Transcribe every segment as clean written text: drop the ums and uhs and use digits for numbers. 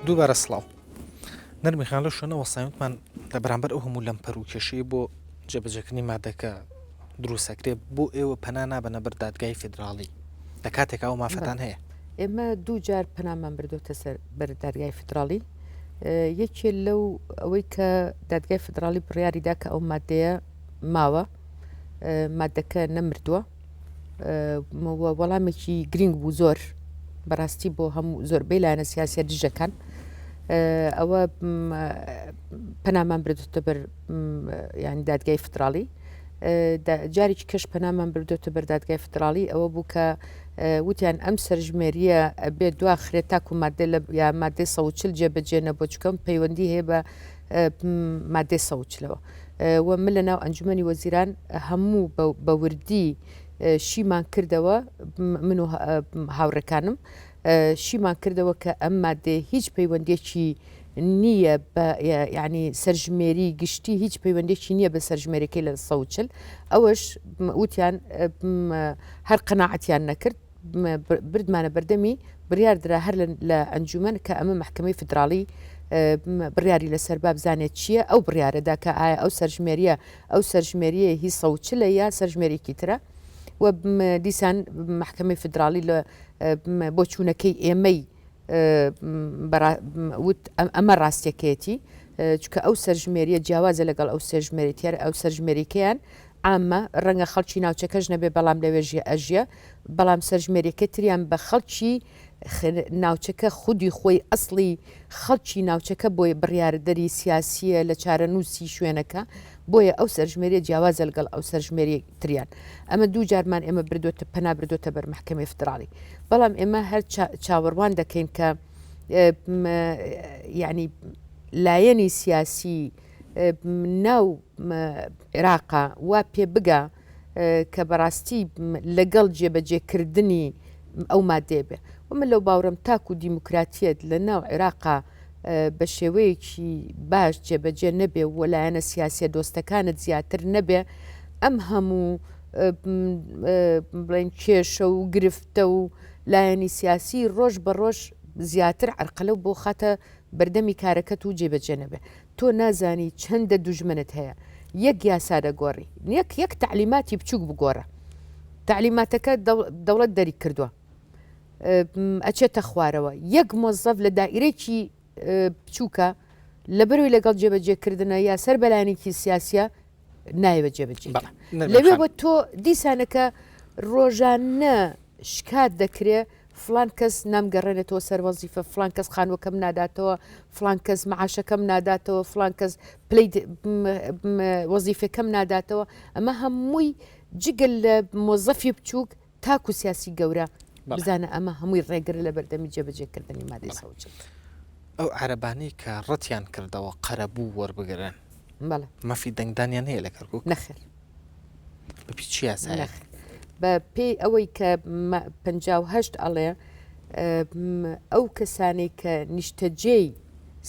دووبارە سڵاو نەرمی خان لەو شوێنە وەستاوتمان لە بەرامبەر ئەو هەموو لەمپەر و کێشەی بۆ جێبەجێکردنی مادەکە دروستەکرێ بۆ ئێوە پەنا نابەنە بەر دادگای فیدراڵی لە کاتێک ئەو مافەتان هەیە؟ ئێمە دوو جار پەنامان بردوتە سەر بەر دادگای فیدراڵی یەکێ لەو ئەوەی کە دادگای فیدراڵی بڕیاریدا کە ئەو مادەیە ماوە مادەکە نەمردووە وەڵامێکی گرنگ بوو زۆر بەڕاستی بۆ هەموو زۆربەی لایەنە سیاسیە دژەکان ئەوە پەنامان بردوتە بەر ینی دادگای فیدراڵی جارێکی کەش پەنامان بردوتە بەر دادگای فیدراڵی ئەوە بوو کە وتیان ئەم سەرژمێریە ئەبێ دواخرێت تاکو مادە لە یا مادەی 140 جێبەجێ نەبوو چکەم پەیوەندی هەیە بە مادەی 140ەوە و من لە ناو ئەنجومەنی وەزیران هەموو بە وردی شیمان کردەوە من و هاوڕێکانم شیمان کردەوە کە ئەم مادەیە هیچ پەیوەندێکی نییە بە ینی سەرژمێری گشتی هیچ پەیوەندێکی نییە بە سەرژمێرەکەی لە سەوچل ئەوەش وتیان هەر قەناعەتیان نەکرد بردمانە بەردەمی بڕیار درا هەر لە ئەنجومەن کە ئەمە مەحکەمەی فیدراڵی بڕیاری لەسەر با بزانێت چییە ئەو بڕیارەدا کە ئایا ئەو سەرژمێریە ئەو سەرژمێریە هی سەوچلە یا سەرژمێرێکی ترە و دیسان مەحکەمەی فیدراڵی لە بۆچوونەکەی ئێمەی وت ئەمە ڕاستیەکەیەتی چونکە ئەو سەرژمێریە جیاوازە لەگەڵ ئەو سەرژمێریتیار ئەو سەرژمێریکەیان عامە ڕەنگە خەڵکی ناوچەکەش نەبێ بەڵام لەوێ ژیە ئەژیە بەڵام سەرژمێریەکە تریان بە خەڵکی ناوچەکە خودی خۆی ئەسڵی خەڵکی ناوچەکە بۆیە بڕیاردەری سیاسیە لە چارەنووسی شوێنەکە بۆیە ئەو سەرژمێریە جیاوازە لەگەڵ ئەو سەرژمێری تریان ئەمە دوو جارمان ئێمە بردوێتە پەنا بردوێتە بەر مەحکەمەی فدراڵی بەڵام ئێمە هەر چاوەڕوان دەکەین کە یعنی لایەنی سیاسی ناو عێراقا وا پێ بگا کە بەڕاستی لەگەڵ جێبەجێکردنی ئەو مادەیە بێ و من لەو باوەڕم تاکو دیموکراتیەت لە ناو عێراقا بە شێوەیەکی باش جێبەجێ نەبێ و لایەنە سیاسیە دۆستەکانت زیاتر نەبێ ئەم هەموو بڵێن کێشە و گرفتە و لایەنی سیاسی ڕۆژ بە ڕۆژ زیاتر عرقەلە و بۆ خاتە بەردەمی کارەکەت و جێبەجێ نەبێ تۆ نازانی چەندە دوژمنت هەیە یەک یاسا دەگۆڕی یەک یەک تەعلیماتی بچووک بگۆڕە تەعلیماتەکە دەوڵەت دەری کردووە ئەچێتە خوارەوە یەک مۆزەف لە دائیرەکی بچووکە لەبەروی لەگەڵ جێبەجێکردنە یا سەر بەلایەنێکی سیاسە نایەوێت جێبەجێ لەوێ بە تۆ دیسانەکە ڕۆژانە شکات دەکرێ فلان کەس نامگەڕێنێتەوە سەر وەزیفە فلان کەس خانوەکەم ناداتەوە فلان کەس معاشەکەم ناداتەوە فلان کەس پلی وەزیفەکەم ناداتەوە ئەمە هەمووی جگەل لە مۆزەفی بچووک تاکو سیاسی گەورە بزانە ئەمە هەمووی ڕێگرە لە بەردەمی جێبەجێکردنی مادەی 140. ئەو عەرەبانەی کە ڕەتیان کردەوە قەرەبوو وەربگرن بەڵێ. مافی دەنگدانیان هەیە لە کەرکوک؟ نەخێر. بەپێی چ یاسایەک؟ نەخێر. بە پێی ئەوەی کە 58 ئەڵێ ئەو کەسانەی کە نیشتەجێی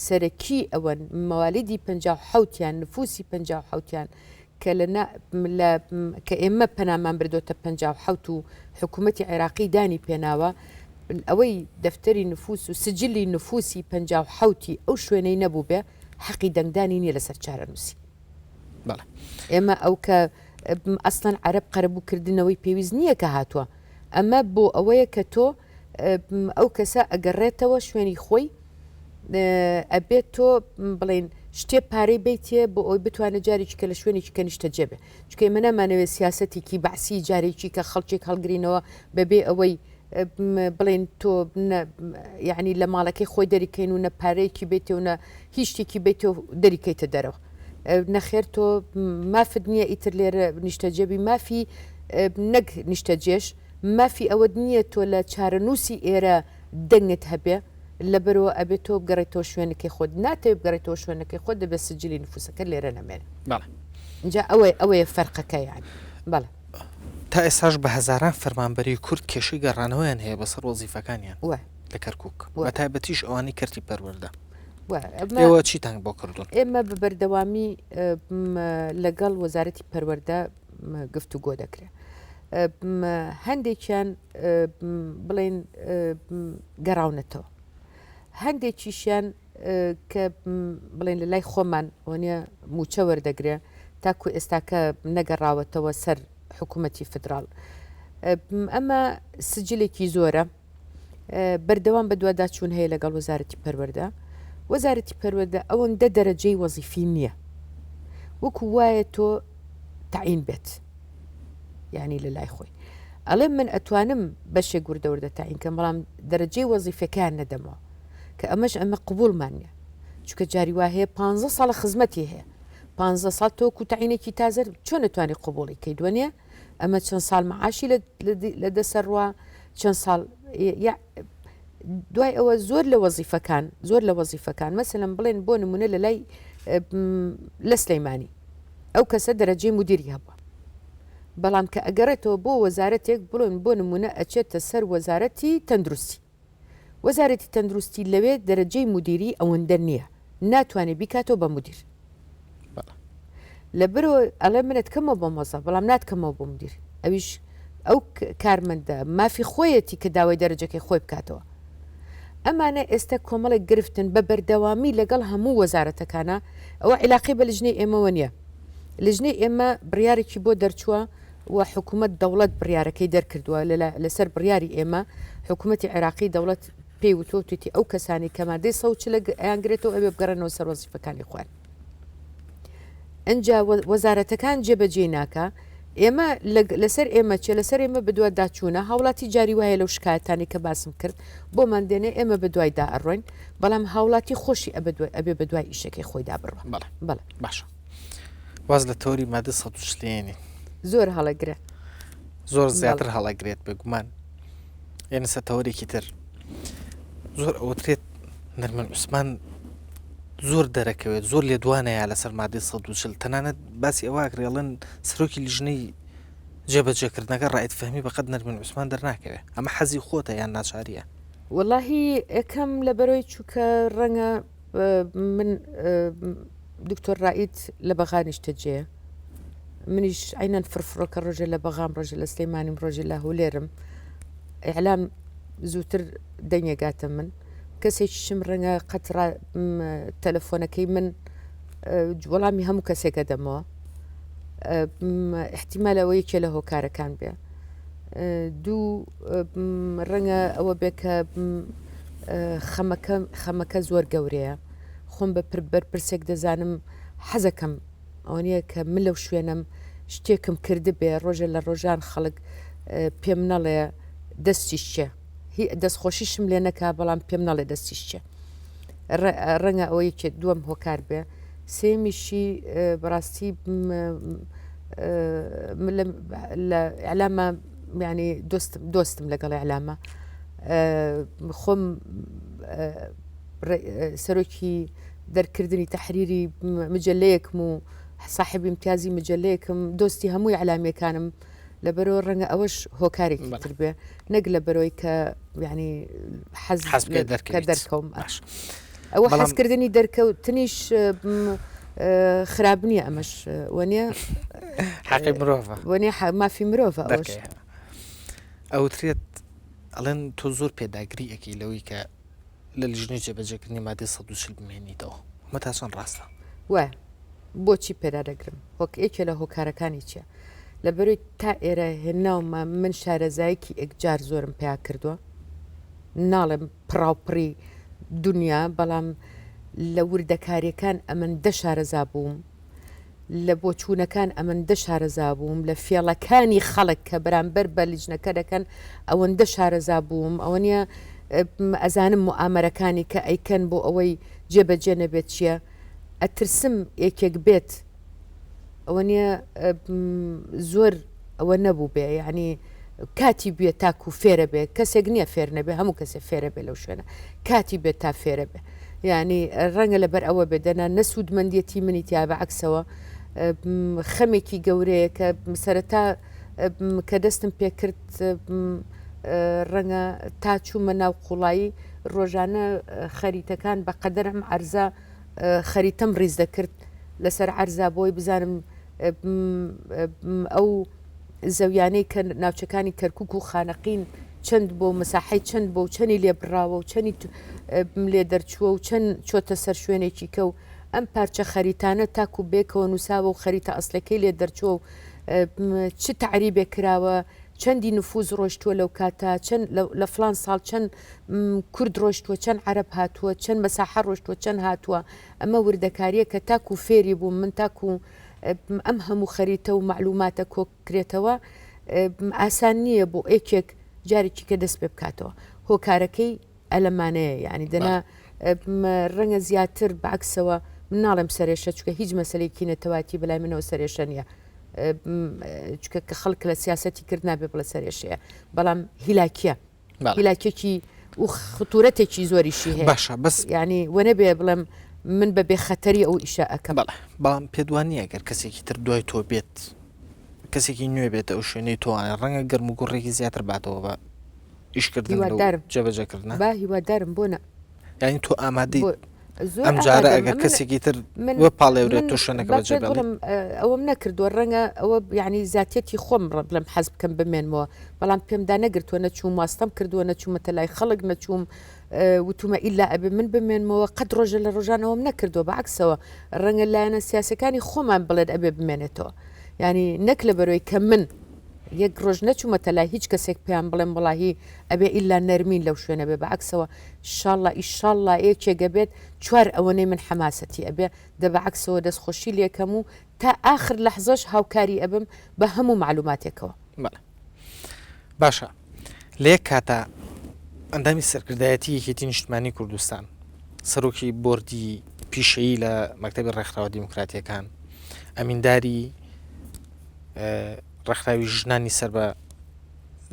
سەرەکی ئەوەن مەوالیدی 57 یان نفوسی 57 یان کە لە نا لە کە ئێمە پەنامان بردۆتە 57 و حکوومەتی عێراقی دانی پێناوە ئەوەی دەفتەری نفوس و سجلی نفوسی 57 ئەو شوێنەی نەبوو بێ حەقی دەنگدانی نییە لەسەر چارەنووسی بەڵێ ئێمە ئەو کە ئەسڵەن عەرەب قەرەبووکردنەوەی پێویست نییە کە هاتووە ئەمە بۆ ئەوەیە کە تۆ ئەو کەسە ئەگەڕێتەوە شوێنی خۆی ئەبێت تۆ بڵین شتێ پارەی بیتێ بۆ ئەوی بتوانێت جارێکی کە لە شوێنێکی کە نیشتەجێ بێ چونکە ئێمە نامانەوێت سیاسەتێکی بەعسی جارێکی کە خەڵکێک هەڵگرینەوە بەبێ ئەوەی بڵین تۆ یعنی لە ماڵەکەی خۆی دەریکەین و نە پارەیەکی بێتێ و نە هیچ شتێکی بێتێ و دەریکەیتە دەرەوە نەخێر تۆ مافت نییە ئیتر لێرە نیشتەجێبی مافی نەک نیشتەجێش مافی ئەوەت نییە تۆ لە چارەنووسی ئێرە دەنگت هەبێ، لەبەرئەوە ئەبێ تۆ بگەڕێیتەوە شوێنەکەی خۆت، ناتەوێ بگەڕێیتەوە شوێنەکەی خۆت دەبێ سجلی نفوسەکەت لێرە نەمێنێ. بەڵێ. ئینجا ئەوەیە ئەوەیە فەرقەکە یانی. بەڵێ. تا ئێستاش بە هەزاران فەرمانبەری کورد کێشەی گەڕانەوەیان هەیە بەسەر وەزیفەکانیان وە. لە کەرکووک، وە. بە تایبەتیش ئەوانەی کەرتی پەروەردە. وە. ئەمە ئێوە چیتان بۆ کردوون؟ ئێمە بە بەردەوامی لەگەڵ وەزارەتی پەروەردە گفتوگۆ دەکرێت. هەندێکیان بڵێن گەڕاونەتەوە. هەندێکیشیان کە بڵێن لە لای خۆمان وەنیە موچە وەردەگرێ تاکو ئێستاکە نەگەڕاوەتەوە سەر حکوومەتی فدرال. ئەمە سجلێکی زۆرە بەردەوام بەدواداچوون هەیە لەگەڵ وەزارەتی پەروەردە وەزارەتی پەروەردە ئەوەندە دەرەجەی وەزیفی نییە وەکو وایە تۆ تەعین بێت یعنی لە لای خۆی ئەڵێ من ئەتوانم بەشێک وردە وردە تەعین کەم بەڵام دەرەجەی وەزیفەکەیان نەدەمەوە کە ئەمەش ئەمە قبوڵمان نییە چونکە جاری وا هەیە پ ساڵە خزمەتی هەیە پ ساڵ تۆکو تەعینێکی تازە چۆن نتوانانی قوبوڵی کەی دووەنیە ئەمە چەند ساڵ معاشی لە دەسەڕوا چەند ساڵ دوای ئەوە زۆر لە وەزیفەکان زۆر لە وەزیفەکان مەسەلەن بڵێن بۆ نمونە لە لای لە سلەیمانی ئەو کەسە دەرەجەی مدیری هەبووە بەڵام کە ئەگەڕێتەوە بۆ وەزارەتێک بڵێن بۆ نمونە ئەچێتە سەر وەزارەتی تەندروستی وەزارەتی تەندروستی لەوێ دەرەجەی مدیری ئەوەندە نییە ناتوانێت بیکاتەوە بە مدیر لەبەرئەوە ئەڵێ من ئەتکەمەوە بە مۆزەف بەڵام ناتکەمەوە بۆ مدیر ئەویش ئەو کارمەندە مافی خۆیەتی کە داوای دەرەجەکەی خۆی بکاتەوە ئەمانە ئێستا کۆمەڵێک گرفتن بە بەردەوامی لەگەڵ هەموو وەزارەتەکانە ئەوە عیلاقی بە لجنەی ئێمەوە نییە لجنەی ئێمە بڕیارێکی بۆ دەرچووە و حکوومەت دەوڵەت بڕیارەکەی دەرکردووە لەسەر بڕیاری ئێمە حکوومەتی عێراقی دەوڵەت پێی وتووتیتی ئەو کەسانی کە مادەی 140 ئەیانگرێتەوە ئەبێ بگەڕێنەوە سەر وەزیفەکانی خۆیان ئەجا وەزارەتەکان جێبەجێی ناکا ئێمە لەسەر ئێمە چێ لەسەر ئێمە بەدوای داچوونە هاوڵاتی جاری وایە لەو شکایەتانی کە باسم کرد بۆمان دێنێ ئێمە بەدوای دا ئەڕۆین بەڵام هاوڵاتی خۆشی ئەبێ بەدوای ئیشەکەی خۆیدا بڕوە بەڵێ بەڵێ باشە واز لە تەوەری مادە 140 زۆر هەڵەگرێ زۆر زیاتر هەڵەگرێت بێگومان ئێنسە تەوەرێکی تر زۆر ئەوترێت نەرمن عوسمان زۆر دەرەکەوێت زۆر لێدوانەیە لەسەر مادەی 140 تەنانەت باسی ئەوە ئەکرێ ئەڵێن سەرۆکی لیژنەی جێبەجێکردنەکە ڕائید فەهمی بەقەد نەرمین عوسمان دەرناکەوێت ئەمە حەزی خۆتە یان ناچاریە؟ وەڵاهی یەکەم لەبەرەوەی چووکە ڕەنگە من دکتۆر ڕائید لە بەغا نیشتەجێیە منیش عینەن فرفڕۆکە ڕۆژێ لە بەغام ڕۆژێ لە سلەیمانیم ڕۆژێ لە هەولێرم ئیعلام زووتر دەنگێگاتە من کەسێکیشم ڕەنگە قەت تەلەفۆنەکەی من وەڵامی هەموو کەسێکە دەمەوە احتیمال ئەوە یەکێ لە هۆکارەکان بێ دوو ڕەنگە ئەوە بێ کە خەمەکە خەمەکە زۆر گەورەیە خۆم بە بەرپرسێک دەزانم حەزەکەم ئەوە نییە کە من لەو شوێنەم شتێکم کردبێ ڕۆژێ لە ڕۆژان خەڵک پێم نەڵێ دەستیش چێ هی دەستخۆشیشم لێ نەکا بەڵام پێم نەڵێ دەستیش چێ ڕەنگە ئەوە یەکێ دووەم هۆکار بێ سێمیشی بەڕاستی لە ئەلامە ینی دۆستم دۆستم لەگەڵ ئەلامە خۆم سەرۆکی دەرکردنی تەحریری مجلەیەکم و ساحێبی امتیازی مجلەیەکم دۆستی هەمووی ئەلامیەکانم لەبەرەوە ڕەنگە ئەوەش هۆکارێکی تر بێ نەک لە بەرەوەی کە ینی حەز کە دەرکەوم باش ئەوە حەزکردنی دەرکەوتنیش خراپ نییە ئەمەش وەنیە حەقی مرۆڤ وەنیە مافی مرۆڤ ئەوەش ئەوترێت ئەڵێن تۆ زۆر پێداگری ئەەکەی لەوەی کە لە لیژنەی جێبەجێکردنی مادەی 140 بمێنیتەوە ئەمە تا چەند ڕاستە؟ وایە بۆچی پێدادەگرم وەک یەکێ لە هۆکارەکانی چیە لەبەرەی تا ئێرە هێناومە من شارەزایەکی ئێکجار زۆرم پیا کردووە ناڵێم پڕاوپڕی دنیا بەڵام لە وردەکاریەکان ئەمەندە شارەزا بووم لە بۆچوونەکان ئەمەندە شارەزا بووم، لە فێڵەکانی خەڵک کە بەرامبەر بە لیژنەکە دەکەن ئەوەندە شارەزا بووم، ئەوە نییە ئەزانم موئامەرەکانی کە ئەیکەن بۆ ئەوەی جێبەجێ نەبێت چییە، ئەترسم یەکێک بێت ئەوە نییە زۆر ئەوە نەبوو بێ یعنی کاتی بێت تاکو فێرە بێ کەسێک نییە فێر نەبێ هەموو کەسێ فێرە بێ لەو شوێنە کاتی بێت تا فێرە بێ یانی ڕەنگە لەبەر ئەوە بێت دەنا نە سوودمەندیەتی منی تیا بە عەکسەوە خەمێکی گەورەیە کە سەرەتا کە دەستم پێکرد ڕەنگە تا چوومە ناو قوڵایی ڕۆژانە خەریتەکان بە قەدەرم عەرزە خەریتەم ڕیز دەکرد لەسەر عەرزا بۆی بزانم ئەو زەویانەی کە ناوچەکانی کەرکوک و خانەقین چەند بۆ مەساحەی چەند بۆ و چەنی لێ بڕاوە و چەنی لێ دەرچووە و چەند چۆتە سەر شوێنێکی کە و ئەم پارچە خەریتانە تاکو بێکەوە نووساوە و خەریتە ئەسلەکەی لێ دەرچووە و چ تەعریبێک کراوە چەندی نفوز ڕۆشتووە لەو کاتە چەند لە فلان ساڵ چەند کورد ڕۆشتووە چەند عەرەب هاتووە چەند مەساحە ڕۆشتووە چەند هاتووە ئەمە وردەکاریە کە تاکو فێری بووم من تاکو ئەم هەموو خەریتە و مەعلوماتە کۆکرێتەوە ئاسان نییە بۆ یەکێک جارێکی کە دەست پێ بکاتەوە هۆکارەکەی ئەلەمانەیە یعنی دەنا ڕەنگە زیاتر بەعکسەوە من ناڵێم سەرێشە چکە هیچ مەسلەیەکی نەتەواتی بەلای منەوە سەرێشە نییە چکە کە خەڵک لە سیاستی کرد نابێ بڵێ سەرێشەیە بەڵام هیلاکیە هیلاکێکی و خطورەتێکی زۆریشی هەیە باشە بەس ینی وەنەبێ بڵێم من بە بێ خەتەری ئەو ئیشە ئەەکەم بەڵێ بەڵام پێت وان نییە گەر کەسێکی تر دوای تۆ بێت کەسێکی نوێ بێتە ئەو شوێنەی تۆوانە ڕەنگە گەرم و گوڕێکی زیاتر باتەوە بە ئیشکردن هیوادارم جێبەجێکردنە با هیوادارم بۆ نە یعنی تۆ ئامادەی ئەم جارە ئەگەر کەسێکی تر پاڵێورێت تۆ شوێنەکە بەجێ بڵم ئەوەم نەکردووە ڕەنگە ئەوە یعنی زاتیەتی خۆم ڕە بڵم حەز بکەم بمێنمەوە بەڵام پێمدا نەگرتووە نەچووم واستەم کردووە نەچوومەتە لای خەڵک نەچووم وتومە ئیلا ئەبێ من بمێنمەوە قەت ڕۆژە لە ڕۆژان ئەوەم نەکردووە بەعکسەوە ڕەنگە لایەنە سیاسەکانی خۆمان بڵێت ئەبێ بمێنێتەوە ینی نەک لە بەرەوەی کە من یەک ڕۆژ نەچوومەتە لای هیچ کەسێک پێیان بڵێم وڵاهی ئەبێ ئیلا نەرمین لەو شوێنە بێ بەعکسەوە شاڵە ئیشاڵڵا یەکێک ئەبێت چوار ئەوەنەی من حەماسەتی ئەبێ دە بەعکسەوە دەستخۆشی لێکەم و تا ئاخر لەحزەش هاوکاری ئەبم بە هەموو مەعلوماتێکەوە. بەڵێ باشە لە یەک کاتا ئەندامی سەرکردایەتی یەکێتی نیشتمانی کوردستان سەرۆکی بۆردی پیشەیی لە مەکتەبی ڕێکخراوە دیموکراتیەکان ئەمینداری ڕێکخراوی ژنانی سەر بە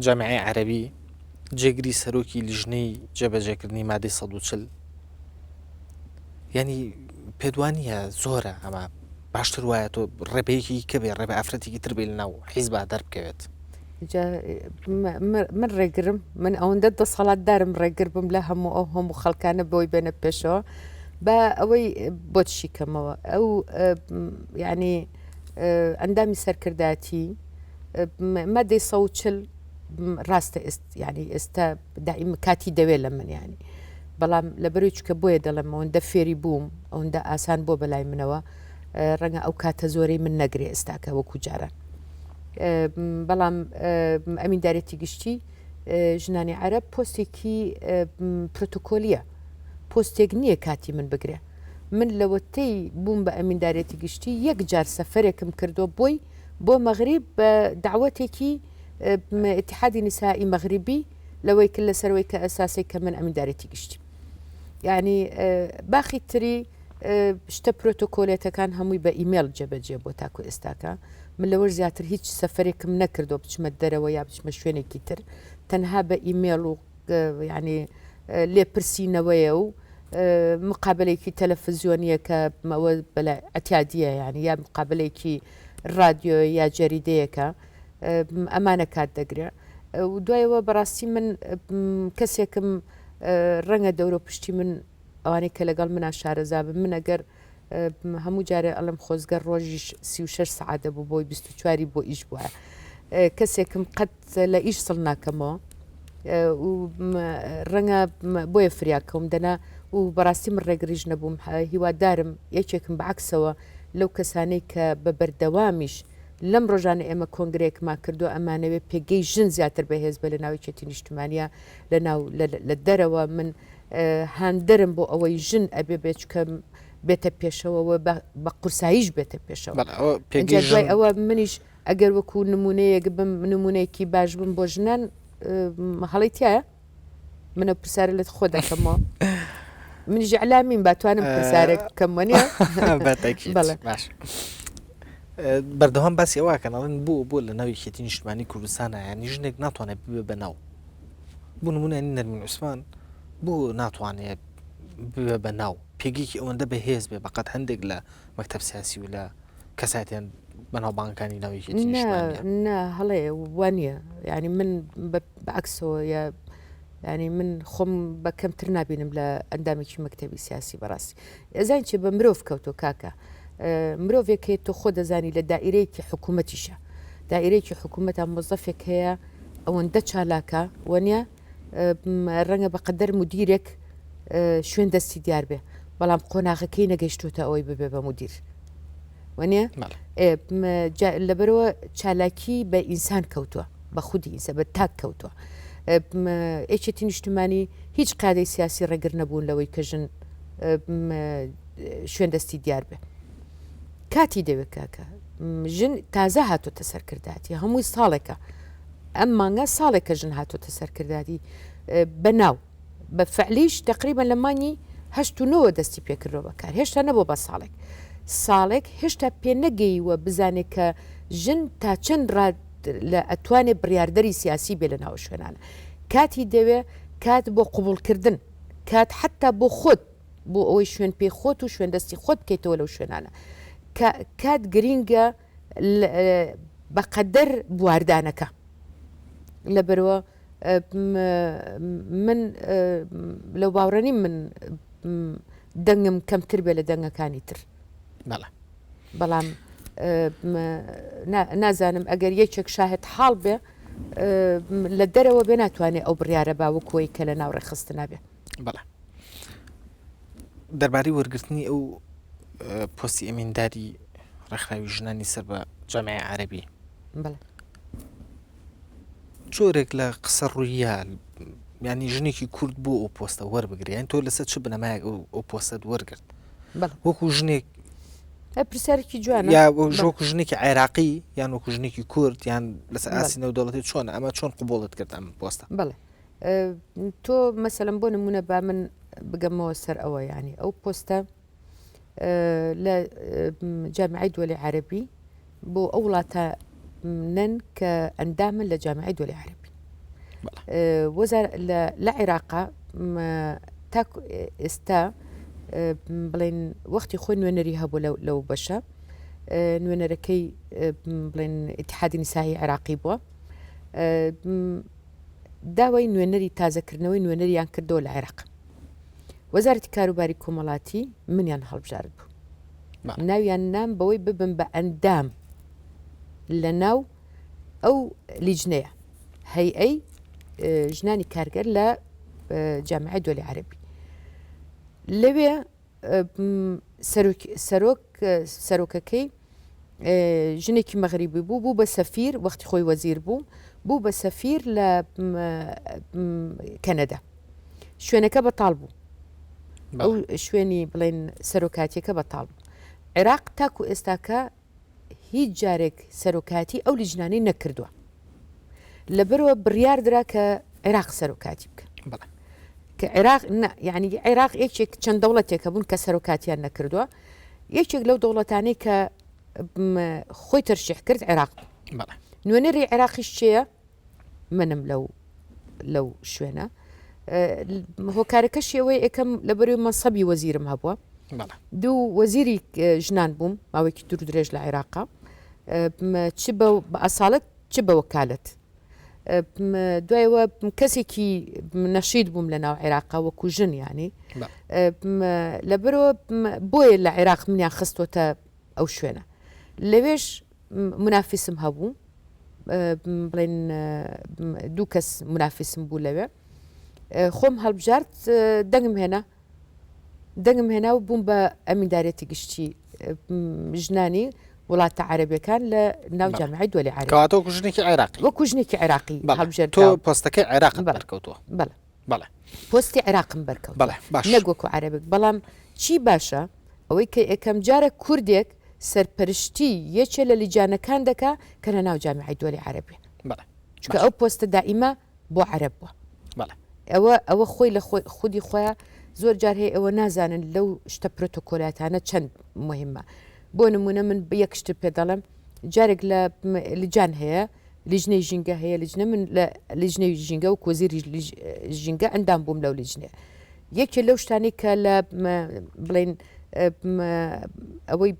جامیعەی عەرەبی، جێگری سەرۆکی لیژنەی جێبەجێکردنی مادەی 140 یعنی پێت وانییە زۆرە ئەمە باشتر وایە تۆ ڕێبەیەکی کە بێ ڕێبە ئافرەتێکی تر بێ لەناو حیزبا دەربکەوێت من ڕێگرم من ئەوەندە دەسەڵاتدارم ڕێگر بم لە هەموو ئەو هەموو خەڵکانە بۆی بێنە پێشەوە بە ئەوەی بۆت شیکەمەوە ئەو یعنی ئەندامی سەرکردایەتی مادەی 140 ڕاستە ئێست ینی ئێستا دایم کاتی دەوێت لە من ینی بەڵام لەبەروی چکە بۆیە دەڵێم ئەوەندە فێری بووم ئەوەندە ئاسان بۆ بەلای منەوە ڕەنگە ئەو کاتە زۆرەی من نەگرێ ئێستاکە وەکو جاران بەڵام ئەمیندارێتی گشتی ژنانی عەرب پۆستێکی پرۆتۆکۆلیە پۆستێک نییە کاتی من بگرێ من لەوەتەی بووم بە ئەمیندارێتی گشتی یەک جار سەفەرێکم کردووە بۆی بۆ مەغریب بە دەعوەتێکی ئیتیحادی نیسائی مەغریبی لەوەی کە لەسەرەوەی کە ئەساسی کە من ئەمیندارێتی گشتی یعنی باخی تری شتە پرۆتۆکۆلێتەکان هەمووی بە ئیمێڵ جێبەجێ بۆ تاکو ئێستاکە من لەوەش زیاتر هیچ سەفەرێکم نەکردو بچمە دەرەوە یا بچمە شوێنێکی تر تەنها بە ئیمێڵ و یعنی لێپرسینەوەیە و مقابلەیەکی تەلەفزیۆنیە کە ئەوە بەلای ئەتیادیە یعنی یا مقابلەیەکی رادیۆ یا جەریدەیەکە ئەمانە کات دەگرێ و دوایەوە بەڕاستی من کەسێکم ڕەنگە دەورە پشتی من ئەوانەی کە لەگەڵ منا شارەزا بن من ئەگەر هەموو جارێ ئەڵێم خۆزگە ڕۆژیش 36 سەعات دەبوو بۆی 24 بۆ ئیش بووە کەسێکم قەت لە ئیش سڵ ناکەمەوە و ڕەنگە بۆیە فریاکەوم دەنا و بەڕاستی من ڕێگریش نەبووم هیوادارم یەکێکم بەعکسەوە لەو کەسانەی کە بە بەردەوامیش لەم ڕۆژانە ئێمە کۆنگرەیەکمان کردو ئەمانەوێ پێگەی ژن زیاتر بەهێز بە لە ناو یەکێتی نیشتمانە لە ناو لە دەرەوە من هاندەرم بۆ ئەوەی ژن ئەبێ بێ چکە بێتە پێشەوە بە قورساییش بێتە پێشەوە دوای ئەوە منیش ئەگەر وەکو نمونەیەک بم نمونەیەکی باش بم بۆ ژنان هەڵی تایە منە پرسیارە لە خۆ دەکەمەوە منیش ئەلامیم باتوانم پرسیارێک بکەم وەنیە باش بەردەوام باسی ئەوە کەناڵن بۆ بۆ لە ناو یەکێتی نیشتمانی کوردستانە ینی ژنێک ناتوانێت ببێ بە ناو بۆ نمونە نەرمین عوسمان بۆ ناتوانێت ببێ بە ناو پێگەیەکی ئەوەندە بەهێز بێ بەقەت هەندێک لە مەکتەب سیاسی و لە کەسایەتیان بەناوبانگەکانی ناو یەکێتی نیشتمانیە. نا هەڵەیە وانە یعنی من بەعکسەوە یا ینی من خۆم بە کەمتر نبینم لە ئەندامێکی مەکتتەبی سیاسی بەڕاستی ئەزان چێ بە مرۆڤ کەوتۆ کاکە مرۆڤێک هەیە تۆ خۆ دەزانی لە دائیرەیەکی حکوومەتیشە دائیرەیەکی حکوومەتە مۆزەفێک هەیە ئەوەندە چالاکە وەنیە ڕەنگە بە قەدەر مدیرێک شوێن دەستی دیار بێ بەڵام قۆناغەکەی نەگەیشتوتە ئەوەی ببێ بە مدیر وەنیە لەبەرەوە چالاکی بە ئینسان کەوتووە بە خودی ئینسە بە تاک کەوتووە یەکێتی نیشتمانی هیچ قادەی سیاسی ڕێگر نەبوون لەوەی کە ژن شوێن دەستی دیار بێ کاتی دەوێت کاکە ژن تازە هاتۆتە سەرکرداتی هەمووی ساڵێکە ئەم مانگە ساڵێکە ژن هاتۆتە سەرکرداتی بە ناو بە فعلیش تقریبا لە مانگی هەشت و نۆوە دەستی پێکردوە بە کار هێشتا نەبووە بە ساڵێک ساڵێک هێشتا پێ نەگەیوە بزانێت کە ژن تا چەند ڕاد لە ئەتوانێ بڕیاردەری سیاسی بێ لە ناو شوێنانە کاتی دەوێ کات بۆ قوبوڵکردن کات حتا بۆ خۆت بۆ ئەوەی شوێن پێی خۆت و شوێن دەستی خۆت بکەیتەوە لەو شوێنانە کات گرینگە بەقەدەر بواردانەکە لەبەرەوە من لەو باوڕە نیم من دەنگم کەمتر بێ لە دەنگەکانی تر بەڵێ بەڵام نازانم ئەگەر یەکێک شاهد حاڵ بێ لە دەرەوە بێ ناتوانێت ئەو بڕیارە با وەکوی کە لە ناو ڕێکخستنا بێ بەڵێ دەربارەی وەرگرتنی ئەو پۆستی ئەمینداری ڕێکخراوی ژنانی سەر بە جامیعەی عەرەبی بەڵێ جۆرێک لە قسە ڕوویە ینی ژنێکی کورد بۆ ئەو پۆستە وەربگرێ یان تۆ لەسەر چ بنەمایەک ئەو پۆستەت وەرگرت وەکو ژنێک پرسیارێکی جوانە یا وەکو ژنێکی عێراقی یان وەکو ژنێکی کورد یان لەسەر ئاستی نێودەوڵەتی چۆن ئەمە چۆن قوبوڵت کرد ئەم پۆستە بەڵێ تۆ مەسەلەن بۆ نمونە با من بگەمەوە سەر ئەوە ینی ئەو پۆستە لە جامیعەی دوەلی عەرەبی بۆ ئەو وڵاتە نەن کە ئەندامن لە جامیعەی دوەلی عەرەبی وەزار لە عێراقا تا ئێستا بڵێن وەختی خۆی نوێنەری هەبوو لەو بەشە نوێنەرەکەی بڵێن اتحادی نسائی عێراقی بووە داوای نوێنەری تازەکردنەوەی نوێنەریان کردەوە لە عێراق وەزارەتی کاروباری کۆمەڵاتی منیان هەڵبژارد بوو ناویان نام بەوەی ببم بە ئەندام لە ناو ئەو لیجنەیە هەیئەی ژنانی کارگەر لە جامعی دۆلی عەربی لەوێ سەرۆک سەرۆکەکەی ژنێکی مەغریبی بوو بوو بە سەفیر وەختی خۆی وەزیر بوو بوو بە سەفیر لە کەنەدا شوێنەکە بەتاڵ بوو ئەو شوێنی بڵێن سەرۆکاتیەکە بەتاڵ بوو عێراق تاکو ئێستاکە هیچ جارێک سەرۆکایەتی ئەو لیژنانەی نەکردووە لەبەرەوە بڕیار درا کە عێراق سەرۆکاتی بکە کە عێراق یعنی عێراق یەکێک چەند دەوڵەتێک هەبوون کە سەرۆکاتیان نەکردووە یەکێک لەو دەوڵەتانەی کە خۆی تەرشیح کرد عێراق نوێنەری عێراقیش چێە منم لەو لەو شوێنە هۆکارەکەشی ئەوەی یەکەم لە بەروی مەنسەبی وەزیرم هەبووە دوو وەزیری ژنان بووم ماوەیەکی دوور درێژ لە عێراقا چ بە ئەساڵەت چ بە وەکالەت دوایەوە کەسێکی نەشید بووم لە ناو عێراقا وەکو ژن ینی لەبەرەوە بۆیە لە عێراق منیان خستۆتە ئەو شوێنە لەوێش منافیسم هەبوو بڵێن دوو کەس منافیسم بوو لەوێ خۆم هەڵبژارد دەنگم هێنا دەنگم هێنا و بووم بە ئەمیندارێتی گشتی ژنانی وڵاتە عەربیەکان لە ناو جامعی دولی عەربی کەواتە وەکو ژنێکی عێراقی وەکو ژنێکی عێراقی هەڵبژێر تۆ پۆستەکەی عێراق بەرکەوتووە بەڵێ بەڵێ پۆستی عێراقم بەرکەوت بەڵێ باش نەک وەکو عەرەبێک بەڵام چی باشە ئەوەی کە یەکەم جارە کوردێک سەرپەرشتی یەکێ لە لیجانەکان دەکا کە لە ناو جامیعەی دوەلی عەرەبیە بەڵێ چونکە ئەو پۆستە دائیمە بۆ عەرەب بووە بەڵێ ئەوە ئەوە خۆی لە خۆی خودی خۆیان زۆر جار هەیە ئەوە نازانن لەو شتە پرۆتۆکۆلاتانە چەند مهمە بۆ نمونە من یەک شت پێ دەڵێم جارێک لە لجان هەیە لیژنەی ژینگە هەیە لیژنە من لە لیژنەی ژینگە و کۆزیری ژینگە ئەندام بووم لەو لیژنەیە یەکێ لەو شتانی کە لە بڵین ئەوەی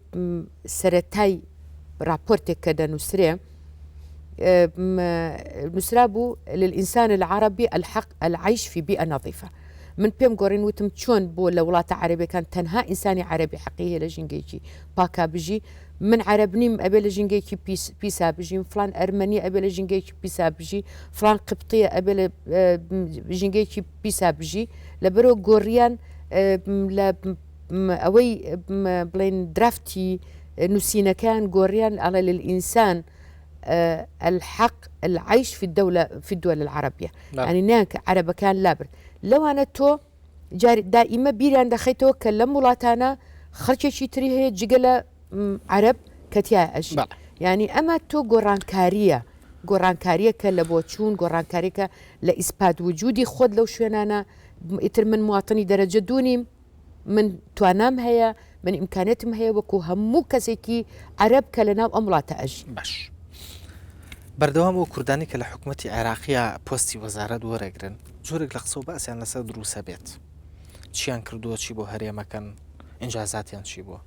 سەتای راپۆرتێک کە دەنووسرێ نووسرا بوو للإنسان العربي الحق العيش في بيئة نظيفة. من پێم گۆڕین وتم چۆن بۆ لە وڵاتە عەرەبیەکان تەنها ئینسانی عەرەبی حەقی هەیە لە ژینگەیەکی پاکا بژی من عەرەب نیم ئەبێ لە ژینگەیەکی پیس پیسا بژیم فلان ئەرمەنی ئەبێ لە ژینگەیەکی پیسا بژی فلان قبطیە ئەبێ لە ژینگەیەکی پیسا بژی لەبەرەوە گۆڕیان لە ئەوەی بڵێن درافتی نووسینەکەیان گۆڕیان ئەڵێ للئینسان الحق العيش في الدولة في الدول العربية يعني نانك عەرەبەکان لابرد لەوانە تۆ جار دائیمە بیریان دەخەیتەوە کە لەم وڵاتانە خەڵکێکی تری هەیە جگە لە عەرەب کە تیا ئەژی یعنی ئەمە تۆ گۆڕانکاریە گۆڕانکاریەکە لە بۆچوون گۆڕانکاریەکە لە ئیسپات وجودی خۆت لەو شوێنانە ئیتر من مواطنی دەرەجە دوونیم من توانام هەیە، من ئیمکانیەتم هەیە وەکو هەموو کەسێکی عەرەب کە لەناو ئەم وڵاتە ئەژی. باش. بەردەوام ئەو کوردانەی کە لە حکومەتی عێراقیا پۆستی وەزارەت وەرەگرن، جۆرێک لە قسە و باسیان لەسەر دروسە بێت. چیان کردووە، چی بۆ هەرێمەکەن، ئینجازاتیان چی بووە.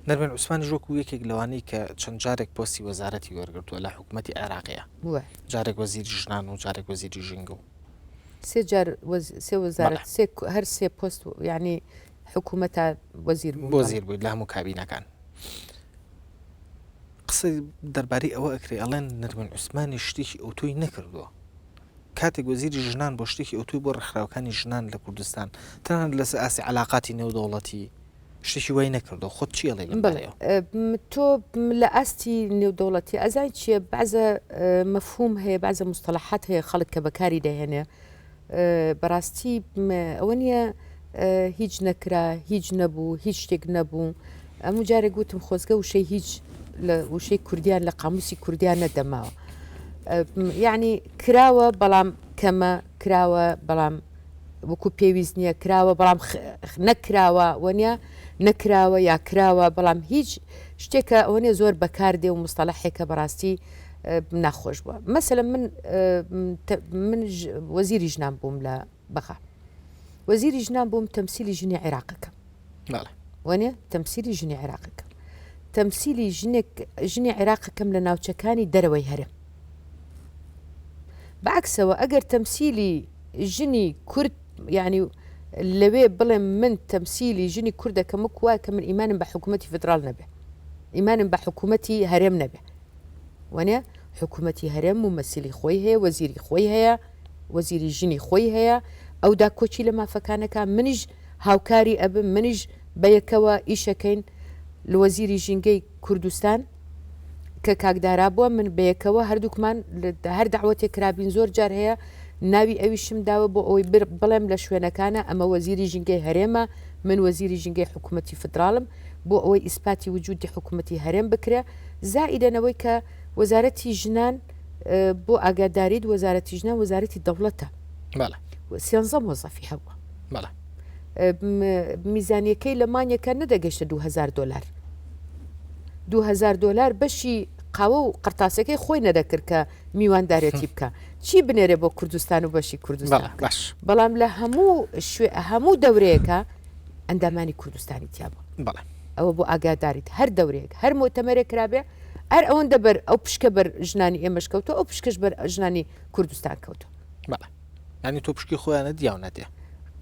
نەرمین عوسمانیش وەکو یەکێک لەوانەی کە چەند جارێک پۆستی وەزارەتی وەرگرتووە لە حکومەتی عێراقیا. جارێک وەزیری ژنان و جارێک وەزیری ژینگە و. سێ جار سێ وەزارەت سێ هەر سێ پۆست یعنی حکوومەتە وەزیر بوو وەزیر بوویت لە هەموو کابینەکان قسە دەربارەی ئەوە ئەکرێ ئەڵێن نەرمین عوسمانی شتێکی ئەوتۆی نەکردووە کاتێک وەزیری ژنان بۆ شتێکی ئەوتۆی بۆ ڕێکخراوەکانی ژنان لە کوردستان تەنانەت لەسەر ئاستی علاقاتی نێودەوڵەتی شتێکی وای نەکردەوە خۆت چی ئەڵێی لەم بارەیەوە؟ تۆ لە ئاستی نێودەوڵەتی ئەزای چییە بەعزە مەفهوم هەیە بەعزە مستەڵەحات هەیە خەڵک کە بەکاری دەهێنێ بەڕاستی ئەوە نییە هیچ نەکرا هیچ نەبوو هیچ شتێک نەبوو ئەموو جارێک گوتم خۆزگە وشەی هیچ لە وشەی کوردیان لە قاموسی کوردیان نەدەماوە یعنی کراوە بەڵام کەمە کراوە بەڵام وەکو پێویست نییە کراوە بەڵام نەکراوە وەنیە نەکراوە یا کراوە بەڵام هیچ شتێکە ئەوەنێ زۆر بەکاردێ و مستەڵەحێکە بەڕاستی ناخۆش بووە مەسەلە من من وەزیری ژنان بووم لە بەغا وەزیری ژنان بووم تەمسیلی ژنی عێراقەکەم وەنیە تەمسیلی ژنی عێراقەکەم تەمسیلی ژنێک ژنی عێراقەکەم لە ناوچەکانی دەرەوەی هەرێم بەعکسەوە ئەگەر تەمسیلی ژنی کورد یعنی لەوێ بڵێم من تەمسیلی ژنی کوردەکەم وەک وایە کە من ئیمانم بە حکوومەتی فیدراڵ نەبێ ئیمانم بە حکوومەتی هەرێم نەبێ وانە حکوومەتی هەرێم مومەسیلی خۆی هەیە وەزیری خۆی هەیە وەزیری ژنی خۆی هەیە ئەو داکۆکی لە مافەکانەکە منیش هاوکاری ئەبم منیش بەیەکەوە ئیشەکەین لە وەزیری ژینگەی کوردستان کە کاک دارا بووە من بەیەکەوە هەردووکمان هەر داوەتێک کرابین زۆر جار هەیە ناوی ئەویشم داوە بۆ ئەوەی بڵێم لە شوێنەکانە ئەمە وەزیری ژینگەی هەرێمە من وەزیری ژینگەی حکوومەتی فدراڵم بۆ ئەوەی ئیسپاتی وجودی حکوومەتی هەرێم بکرێ زائیدەنەوەی کە وەزارەتی ژنان بۆ ئاگاداریت وەزارەتی ژنان وەزارەتی دەوڵەتە سیانزە مۆزەفی هەبووە میزانیەکەی لە مانگێکا نەدەگەشتە 2000 دلار 2000 دلار بەشی قاوە و قرتاسەکەی خۆی نەدەکرد کە میواندارێتی بکە چی بنێرێ بۆ کوردستان و بەشی کوردستان باش بەڵام لە هەموو شوێ هەموو دەورەیەکە ئەندامانی کوردستانی تیا بوو بەڵێ ئەوە بۆ ئاگاداریت هەر دەورەیەک هەر مۆتەمەرێک کرابێ هەر ئەوەندە بەر ئەو پشکە بەر ژنانی ئێمەش کەوتو ئەو پشکەش بەر ژنانی کوردستان کەوتو بەڵێ یانی تۆ پشکی خۆیانە دیاو نەدێ.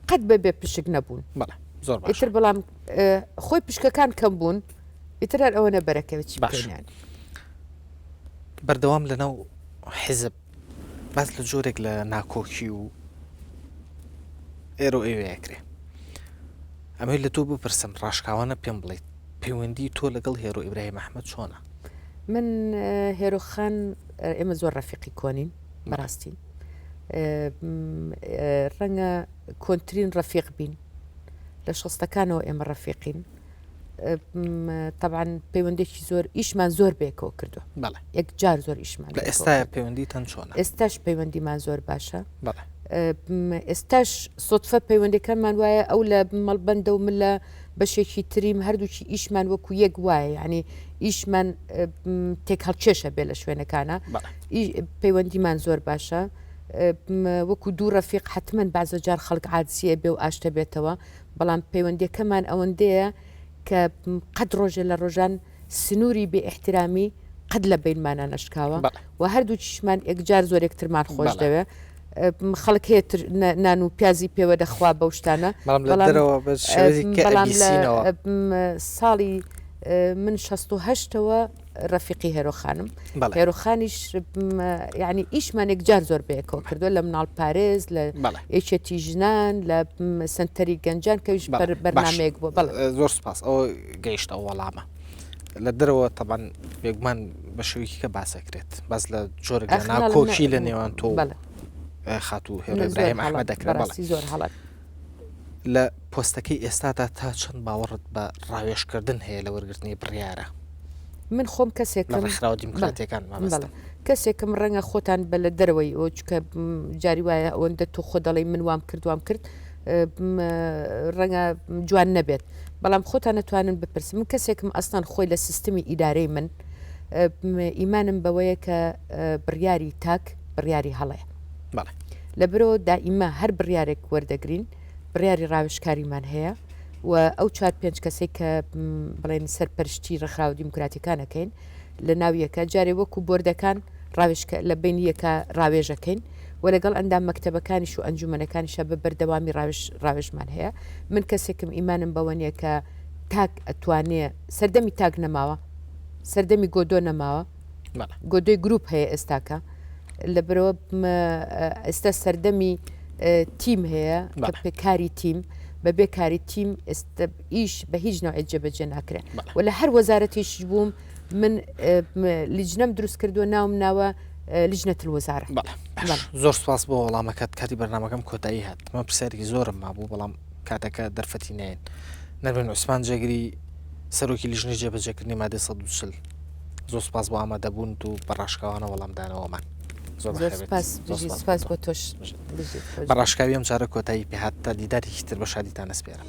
قەت بە بێ پشک نەبوون. بەڵێ زۆر باشە. ئیتر بەڵام خۆی پشکەکان کەم بوون ئیتر هەر ئەوەنە بەرەکەوێت چی باش. بکەین یانی. بەردەوام لەناو حیزب باس لە جۆرێک لە ناکۆکی و ئێرە و ئەوێ ئەکرێ. ئەمەوێت لە تۆ بپرسم ڕاشکاوانە پێم بڵێیت پەیوەندی تۆ لەگەڵ هێرۆ ئیبراهیم ئەحمەد چۆنە؟ من هێرۆ خان ئێمە زۆر ڕەفیقی کۆنین بەڕاستی ڕەنگە کۆنترین ڕەفیق بین لە شەستەکانەوە ئێمە ڕەفیقین طبعا پەیوەندێکی زۆر ئیشمان زۆر بێکەوە کردو یەک جار زۆر ئیشمان لە ئێستا پەیوەندیتان چۆنە ئێستاش پەیوەندیمان زۆر باشە ئێستاش سۆتفە پەیوەندەکانمان وایە ئەو لە مەڵبەندە و من لە بەشێکی تریم هەردووکی ئیشمان وەکو یەک وایە یعنی ئیشمان تێک هەڵکێشە بێ لە شوێنەکانە پەیوەندیمان زۆر باشە وەکو دوو ڕەفیق حتمما بازە جار خەڵک عادسیە بێ و ئاشتە بێتەوە بەڵام پەیوەندیەکەمان ئەوەندەیە کە قەت ڕۆژێ لە ڕۆژان سنووری بێ احترامی قەت لە بینمانە نەشکاوە و هەردووکیشمان یەکجار زۆر یەکترمان خۆش دەوێ. خەڵک هەیە نان و پیازی پێوە دەخوا بەو شتانە بەڵام لە دەرەوە بە شێوەیەکی کە بەڵام لە ئەبیسینەوە. ساڵی من 68ەوە ڕەفیقی هێرۆخانم بەڵێ. هێرۆخانیش یعنی ئیشمان یەکجار زۆر بەیەکەوە کردووە لە مناڵ پارێز لە بەڵێ. یەکێتی ژنان لە سەنتەری گەنجان کەویش بەڵێ. بەر باش. بەرنامەیەک بووە بەڵێ. زۆر سپاس ئەوە گەیشتە ئەو وەڵامە. لە دەرەوە تەبعەن بێگومان بە شێوەیەکی کە باس ئەکرێت باس لە جۆرێک لە ئەخ ناڵم ناکۆکی لە نێوان تۆ و بەڵێ. خاتوو هێرۆ زۆر ئیبراهیم هەڵە ئەحمەد دەکرێت بەڵێ. بەڕاستی زۆر هەڵە. لە پۆستەکەی ئێستادا تا چەند باوەڕت بە ڕاوێژکردن هەیە لە وەرگرتنی بڕیارە؟ من خۆم لە کەسێکم ڕێکخراوە بەڵێ دیموکراتیەکان بەڵێ مامەستم. کەسێکم ڕەنگە خۆتان بە لە دەرەوەی ئەوە چونکە جاری وایە ئەوەندە تۆ خۆ دەڵێی من وام کرد وام کرد ڕەنگە جوان نەبێت بەڵام خۆتان نەتوانن بپرسن من کەسێکم ئەسڵەن خۆی لە سیستمی ئیدارەی من ئیمانم بەوەیە کە بڕیاری تاک بڕیاری هەڵەیە بەڵێ. لەبرۆ دائیمە هەر بڕیارێک وەردەگرین بڕیاری ڕاوێژکاریمان هەیە و ئەو چوار پێنج کەسەی کە بڵێن سەرپەرشتی ڕێکخراوە دیموکراتیەکان ئەکەین لە ناو یەکە جارێ وەکو بۆردەکان ڕاوێژکە لە بین یەکە ڕاوێژەکەین و لەگەڵ ئەندام مەکتەبەکانیش و ئەنجومەنەکانیشە بە بەردەوامی ڕاوێژ ڕاوێژمان هەیە من کەسێکم ئیمانم بەوە نییە کە تاک ئەتوانێ سەردەمی تاک نەماوە سەردەمی گۆدۆ نەماوە گۆدۆی گروپ هەیە ئێستاکە لەبەرەوە ئێستا سەردەمی تیم هەیە کە پێکاری تیم بە بێ کاری تیم ئێستا ئیش بە هیچ نوعێک جێبەجێ ناکرێت و لە هەر وەزارەتیش بووم من لیجنەم دروست کردووە ناوم ناوە لجنة الوزارة زۆر سپاس بۆ وەڵامەکەت کاتی بەرنمەکەم کۆتایی هات من پرسیارێکی زۆرم مابوو بەڵام کاتەکە دەرفەتی نین نەرمین عوسمان جێگری سەرۆکی لیژنەی جێبەجێکردنی مادەی 140 زۆر سپاس بۆ ئامادەبوونت و بە ڕاشکاوانە وەڵامدانەوەمان. زۆر زۆر بەخێربێیت. سپاس زۆر بژی سپاس بۆ سپاس تۆ. بۆ تۆش بژیت. بژیت بە ڕاشکاوی ئەم جارە کۆتایی پێهات تا دیدارێکی تر بە شادیتان ئەسپێرم.